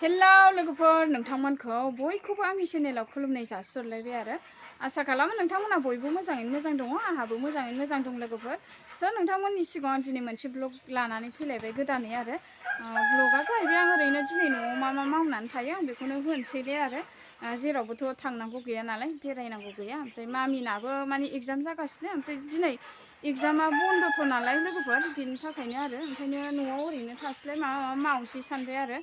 Hello लोगोफोर नोंथांमोनखौ बयखौबो आंनि चेनेलाव खुलुमनाय जासिहरलायबाय आरो आसा खालामो नोंथांमोना बयबो मोजाङैनो मोजां दङ आंहाबो मोजाङैनो मोजां दं लोगोफोर स' नोंथांमोननि सिगाङाव दिनै मोनसे ब्लग लानानै फैलायबाय गोदानै आरो ब्लगा जाहैबाय आं ओरैनो दिनै न'आव मा मावनानै थायो आं बेखौनो होनोसैले आरो जेरावबोथ' थांनांगौ गैया नालाय बेरायनांगौ गैया ओमफ्राय मामिनाबो माने एगजाम जागासिनो ओमफ्राय दिनै एगजामा बन्दथ' नालाय लोगोफोर बेनि थाखायनो आरो ओंखायनो न'आव ओरैनो थास्लाय माबा मावनोसै सानबाय आरो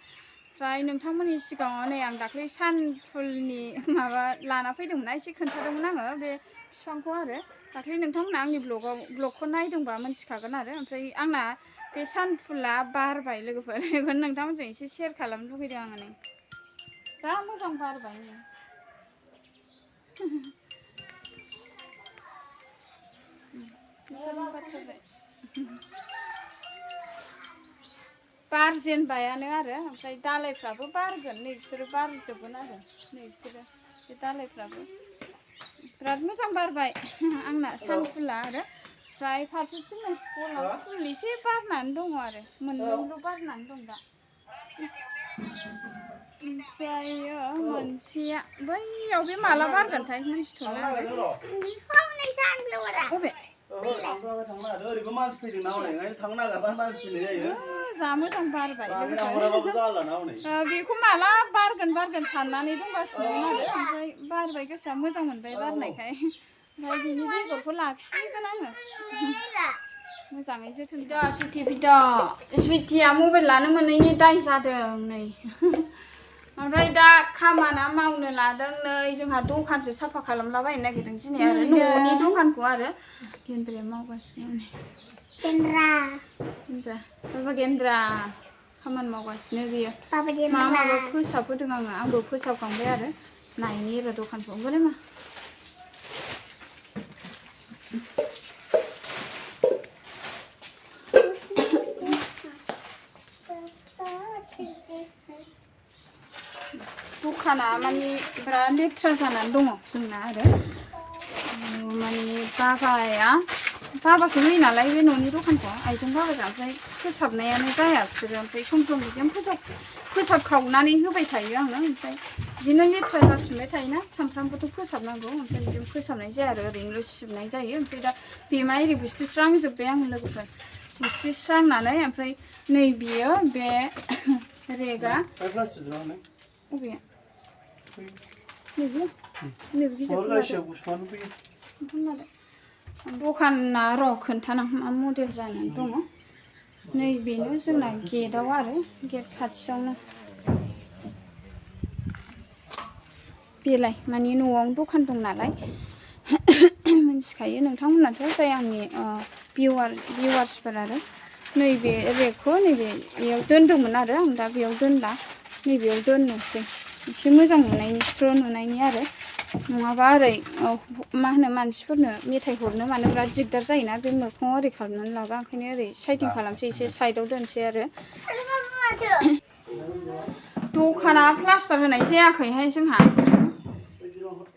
ओमफ्राय नोंथांमोननि सिगाङाव नै आं दाख्लै सानफुलनि माबा लाना फैदोंमोन एसे खोन्थादोंमोन आङो बे बिफांखौ आरो दाख्लै नोंथांमोना आंनि ब्लगखौ नायदोंबा मिन्थिखागोन आरो ओमफ्राय आंना बे सानफुला बारबाय लोगोफोर बेखौनो नोंथांमोनजों एसे शेयार खालामनो लुगैदों आङो नै जा मोजां बारबाय बारजेनबायानो आरो ओमफ्राय दालायफ्राबो बारगोन नै बिसोरो बारजोबगोन आरो नै बिसोरो बे दालायफ्राबो बिराद मोजां बारबाय आंना सानफुला आरो ओमफ्राय फारसेथिं नै गलाप फुल एसे बारनानै दङ आरो मोननैल' बारनानै दं दा ओमफ्रायो मोनसेया बैयाव बे माला बारगोनथाय मिन्थिथ'ला अबे जा मोजां बारबाय बेखौ माला बारगोन साननानै दंगासिनोमोन आरो ओमफ्राय बारबाय गोसोआ मोजां मोनबाय बारनायखाय ओमफ्राय बिनि बेगरखौ लाखिगोन आङो मोजाङै जोथोन दा सुइटिया मबाइल लानो मोनैनि दाय जादों नै ओमफ्राय दा खामाना मावनो लादों नै जोंहा दखानसो साफा खालामलाबायनो नागिरदों दिनै आरो न'नि दखानखौ आरो गेन्द्राया मावगासिनो गेन्द्रा खामानि मावगासिनो बियो माबा फोसाबहोदों आंबो फोसाबखांबाय आरो नायनि र' दखानखौ बोरै मा दखाना माने बिराद लेथ्रा जानानै दङ जोंना आरो माने बाबासो होयो नालाय बे न'नि दखानखौ आइजों बाबाजों ओमफ्राय फोसाबनायानो जाया बिसोरो ओमफ्राय सम बिदिनो फोसाबखावनानै होबाय थायो आङो ओमफ्राय बिदिनो लेथ्रा जाफिनबाय थायोना सानफ्रामबोथ' फोसाबनांगौ ओमफ्राय बिदिनो फोसाबनाय जाया आरो ओरैनोल' सिबनाय जायो ओमफ्राय दा बेमा एरि बुस्रिस्रांजोब्बाय आङो लोगोफोर बुस्रिस्रांनानै ओमफ्राय नै बियो बे रेगा अबे दखाना र' खोन्थाना मा मडेल जानानै दङ नै बेनो जोंना गेटआव आरो गेट खाथियावनो बेलाय माने न'आवनो दखान दं नालाय मिन्थिखायो नोंथांमोनाथ' जाय आंनि भिउवार्सफोर आरो नैबे रेगखौ नैबेयाव दोन्दोंमोन आरो आं दा बेयाव दोनला नैबेयाव दोननोसै एसे मोजां नुनायनि स्र' नुनायनि आरो नङाबा ओरै मा होनो मानसिफोरनो मेथाइ हरनो मानो बिराद दिगदार जायोना बे मोखाङाव ओरै खालामनानै लाबा ओंखायनो ओरै साइदिं खालामसै एसे साइडआव दोनसै आरो दखाना प्लास्टार होनाय जायाखैहाय जोंहा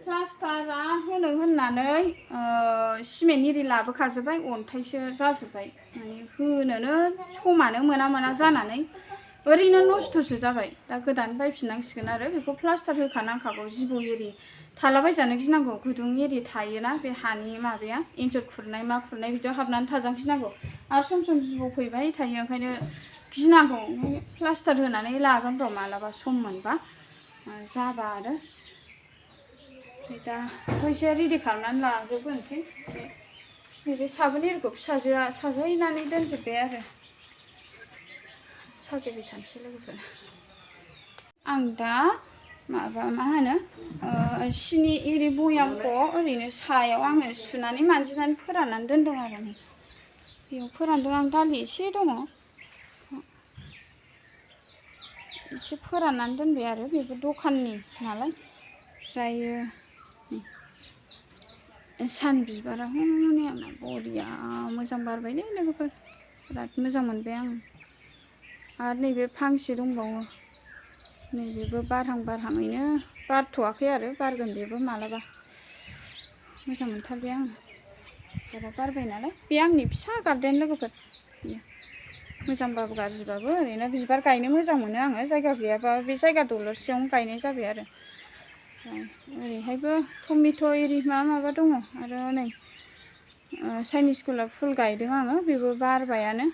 प्लास्टारा होननानै सिमेन्ट एरि लाबोखाजोब्बाय अन्थाइसो जाजोब्बाय माने होनोनो समानो मोना जानानै ओरैनो नस्थ'सो जाबाय दा गोदान बायफिननांसिगोन आरो बेखौ प्लास्टार होखानांखागौ जिबौ एरि थालाबायजानो गिनांगौ गुदुं एरि थायोना बे हानि माबाया एन्जर खुरनाय मा खुरनाय बिदियाव हाबनानै थाजानो गिनांगौ आरो सम जिबौ फैबाय थायो ओंखायनो गिनांगौ प्लास्टार होनानै लागोन र' मालाबा सम मोनबा जाबा आरो दा फैसा रेडि खालामनानै लाजोबग्रोनोसै नैबे साबोन एरिखौ फिसाजोआ साजायनानै दोनजोब्बाय आरो साजायबाय थानोसै लोगोफोर आं दा माबा मा होनो सिनि एरि बयामखौ ओरैनो सायाव आङो सुनानै मानजिनानै फोराननानै दोनदों आरो नै बेयाव फोरानदों आं दालि एसे दङ एसे फोराननानै दोनबाय आरो बेबो दखाननि नालाय ओमफ्रायो सान बिबारा हनै आंना बरिया मोजां बारबायलै लोगोफोर बिराद मोजां मोनबाय आं आरो नैबे फांसे दंबावो नैबेबो बारहाङैनो बारथ'वाखै आरो बारगोन बेबो मालाबा मोजां मोनथारबाय आङो बिराद बारबाय नालाय बे आंनि फिसा गार्डेन लोगोफोर बेयो मोजांबाबो गाज्रिबाबो ओरैनो बिबार गायनो मोजां मोनो आङो जायगा गैयाबा बे जायगा दलरसेयावनो गायनाय जाबाय आरो ओरैहायबो टमेट' एरि माबा दङ आरो नै चाइनिस गलाप फुल गायदों आङो बेबो बारबायानो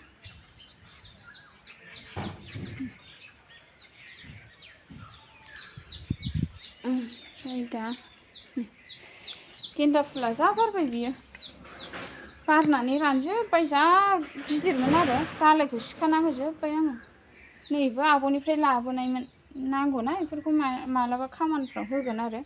ओमफ्राय दा गेन्दा फुला जा बारबाय बियो बारनानै रानजोब्बाय जा गिदिरमोन आरो दालायखौ सिखाना होजोब्बाय आङो नैबो आब'निफ्राय लाबोनायमोन नांगौना बेफोरखौ मालाबा खामानिफ्राव होगोन आरो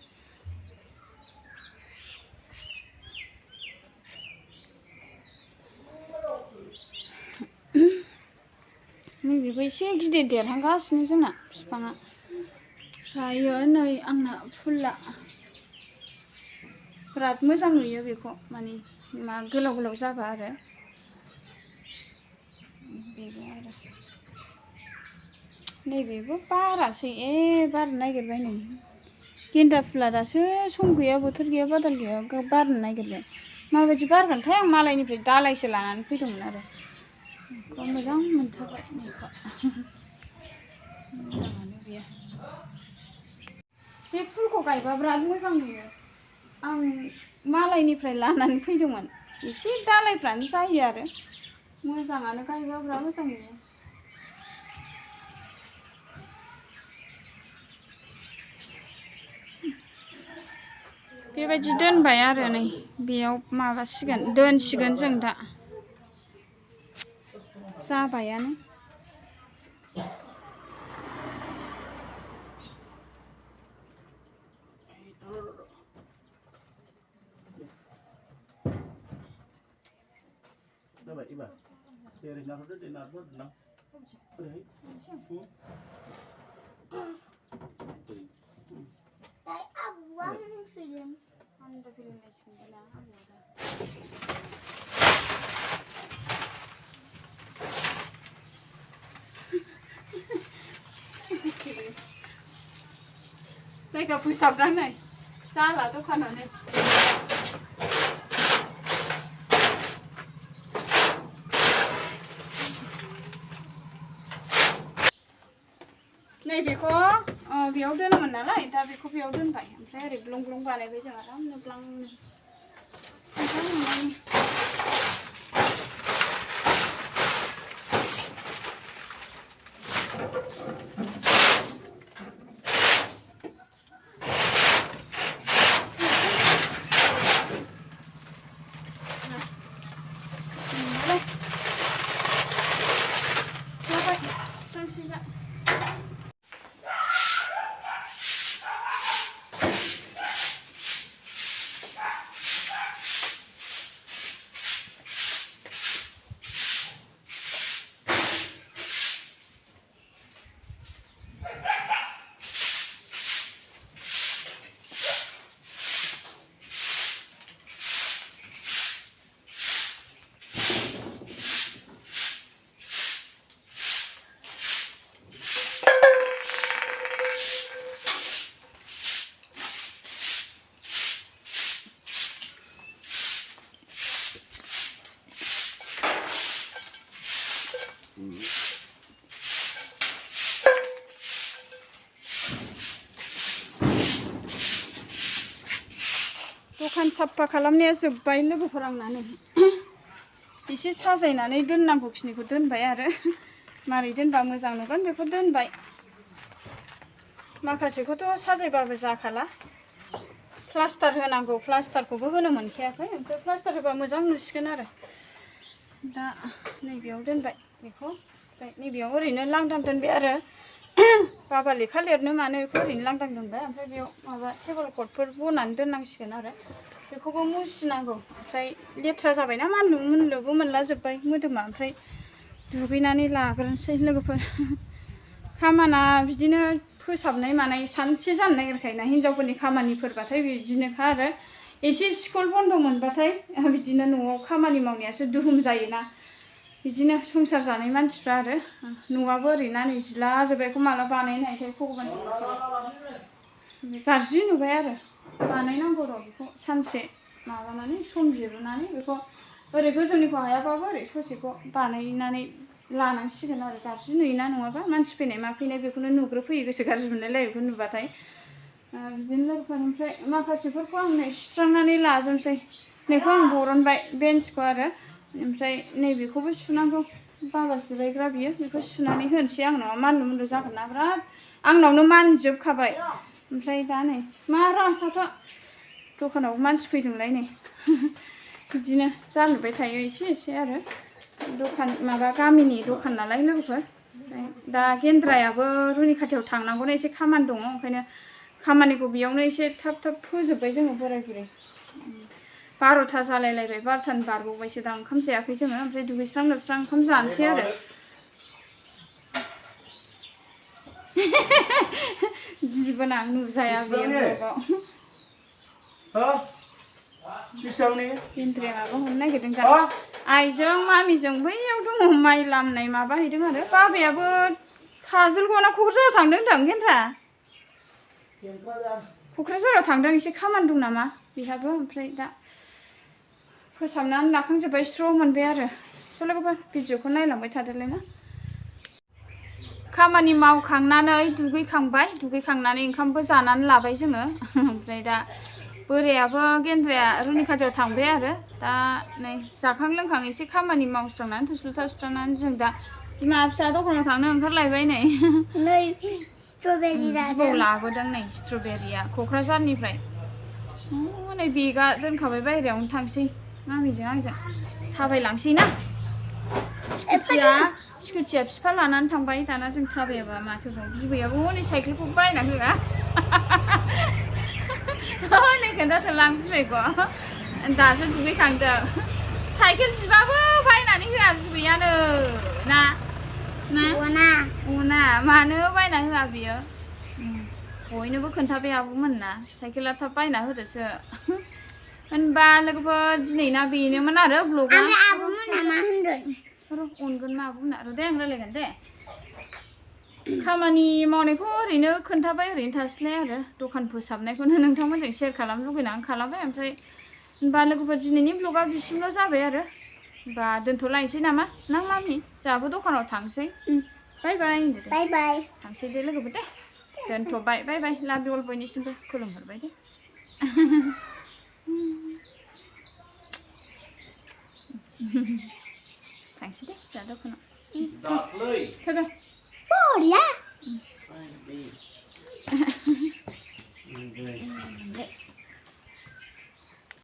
नैबेबो एसे गिदिर देरहांगासिनो जोंना बिफाङा ओमफ्रायो नै आंना फुला बिराद मोजां नुयो बेखौ माने गोलाव गोलाव जाबा आरो बेबो आरो नैबेबो बारासै बारनो नागिरबाय नै गेन्दा फुला दासो सम गैया बोथोर गैया बादाल गैया बारनो नागिरबाय माबायदि बारगोनथाय आं मालायनिफ्राय दालायसो लानानै फैदोंमोन आरो बेखौ मोजां मोनथारबाय नैखौ मोजाङानो बेयो बे फुलखौ गायबा बिराद मोजां नुयो आं मालायनिफ्राय लानानै फैदोंमोन एसे दालायफ्रानो जायो आरो मोजाङानो गायबा बिराद मोजां नुयो बेबायदि दोनबाय आरो नै बेयाव माबासिगोन दोनसिगोन जों दा जाबायानो Dapat iba. Dari naruh deh naruh nang. Dari. Tại abuang film. Anda film mesin lah. Saya gak bisa berani. Salah tuh kan ane. नै बेखौ बेयाव दोनोमोन नालाय दा बेखौ बेयाव दोनबाय ओमफ्राय ओरै ब्लं ब्लं बानायबाय जों आरामनो ब्लांनो दखान साफा खालामनाया जोब्बाय लोगोफोर आंनानै एसे साजायनानै दोननांगौखिनिखौ दोनबाय आरो मारै दोनबा मोजां नुगोन बेखौ दोनबाय माखासेखौथ' साजायबाबो जाखाला प्लास्टार होनांगौ प्लास्टारखौबो होनो मोनखायाखै ओमफ्राय प्लास्टार होबा मोजां नुसिगोन आरो दा नैबेयाव दोनबाय बेखौ ओमफ्राय नैबेयाव ओरैनो लांदां दोनबाय आरो बाबा लेखा लिरनो मानो बेखौ ओरैनो लांदां दोनबाय ओमफ्राय बेयाव माबा टेबोल क्लथफोर बनानै दोननांसिगोन आरो बेखौबो मुसिनांगौ ओमफ्राय लेथ्रा जाबायना मोनलोबो मोनलाजोब्बाय मोदोमा ओमफ्राय दुगैनानै लाग्रोनोसै लोगोफोर खामाना बिदिनो फोसाबनाय मानाय सानसे जानो नागिरखायोना हिनजावफोरनि खामानिफोरबाथाय बिदिनोखा आरो एसे स्कुल बन्द मोनबाथाय बिदिनो न'आव खामानि मावनायासो दुहुम जायोना बिदिनो संसार जानाय मानसिफ्रा आरो न'आबो ओरैना नै जिला जोब्बायखौ माला बानायनो हायोथाय भगबान गाज्रि नुबाय आरो बानायनांगौ र' बेखौ सानसे माबानानै सम जिरुनानै बेखौ ओरै गोजौनिखौ हायाबाबो ओरै ससेखौ बानायनानै लानांसिगोन आरो गाज्रि नुयोना नङाबा मानसि फैनाय मा फैनाय बेखौनो नुग्रोफैयो गोसो गाज्रि मोनलायलायो बेखौ नुबाथाय बिदिनो लोगोफोर ओमफ्राय माखासेफोरखौ आं नै सुस्रांनानै लाजोबसै नैखौ आं बरनबाय बेन्चखौ आरो ओमफ्राय नैबेखौबो सुनांगौ बाबा जिरायग्रा बियो बेखौ सुनानै होनोसै आं नङा मानलु मुनलु जागोन ना बिराद आंनावनो मानजोबखाबाय ओमफ्राय दा नै मा राथाथा दखानाव मानसि फैदोंलाय नै बिदिनो जालुबाय थायो एसे एसे आरो दखान माबा गामिनि दखान नालाय लोगोफोर ओमफ्राय दा गेन्द्रायाबो रुनिखाथायाव थांनांगौना एसे खामानि दङ ओंखायनो खामानिखौ बेयावनो एसे थाब थाब फोजोब्बाय जोङो बोराय बुरै 12था जालायलायबाय 12थानि बारबावबायसो दा ओंखाम जायाखै जोङो ओमफ्राय दुगैस्रां लोबस्रां ओंखाम जानोसै आरो बिबोनां नुजाया बेयो ब्लगाव गेन्द्राया माबा हमनो नागिरदों दा आइजों मामिजों बैयाव दङ माइ लामनाय माबा हैदों आरो बाबायाबो काजलगाव ना क'क्राझाराव थांदों होनदों गेन्द्रा क'क्राझाराव थांदों एसे खामानि दं नामा बेहाबो ओमफ्राय दा फोसाबनानै लाखांजोब्बाय स्र' मोनबाय आरो स' लोगोफोर भिडिअखौ नायलांबाय थादोलाय ना खामानि मावखांनानै दुगैखांनानै ओंखामबो जानानै लाबाय जोङो ओमफ्राय दा बोरायाबो गेन्द्राया रुनिखाथायाव थांबाय आरो दा नै जाखां लोंखां एसे खामानि मावस्रांनानै थोरसि लथा सुस्रांनानै जों दा बिमा फिसा दखानाव थांनो ओंखारलायबाय नै स्ट्रबेरी जिबौ लाबोदों नै स्ट्रबेरिया क'क्राझारनिफ्राय नै बेगा दोनखाबाय बायहेरायावनो थांसै मामिजों आंजों थाबायलांसै ना स्कुटिया बिफा लानानै थांबाय दाना जों थाबायाबा माथो बिबैयाबो हनै साइकेलखौ बायना होआ हनै खोन्थाथारलां बिबैखौ दासो दुगैखांदों साइकेल बिबाबो बायनानै होआ बिबैयानो ना अना मानो बायना होआ बियो बयनोबो खोन्थाबाय आब'मोन ना साइकेला थाब बायना होदोसो होनबा लोगोफोर दिनैना बेनोमोन आरो ब्लगा आब'मोना मा होनदों अनगोन ना आब'मोना दे आं रायलायगोन दे खामानि मावनायखौ ओरैनो खोन्थाबाय ओरैनो थास्लाय आरो दखान फोसाबनायखौनो नोंथांमोनजों शेयार खालामनो लुगैनानै खालामबाय ओमफ्राय होनबा लोगोफोर दिनैनि ब्लगा बिसिमल' जाबाय आरो होनबा दोनथ'लायनोसै नामा ना मामि जोंहाबो दखानाव थांसै बाय बाय बाय बाय थांसै दे लोगोफोर दे दोनथ'बाय बाय बाय लाभ इउ अल बयनिसिमबो खुलुमहरबाय दे थांसै दे जोंहा दखानाव बरिया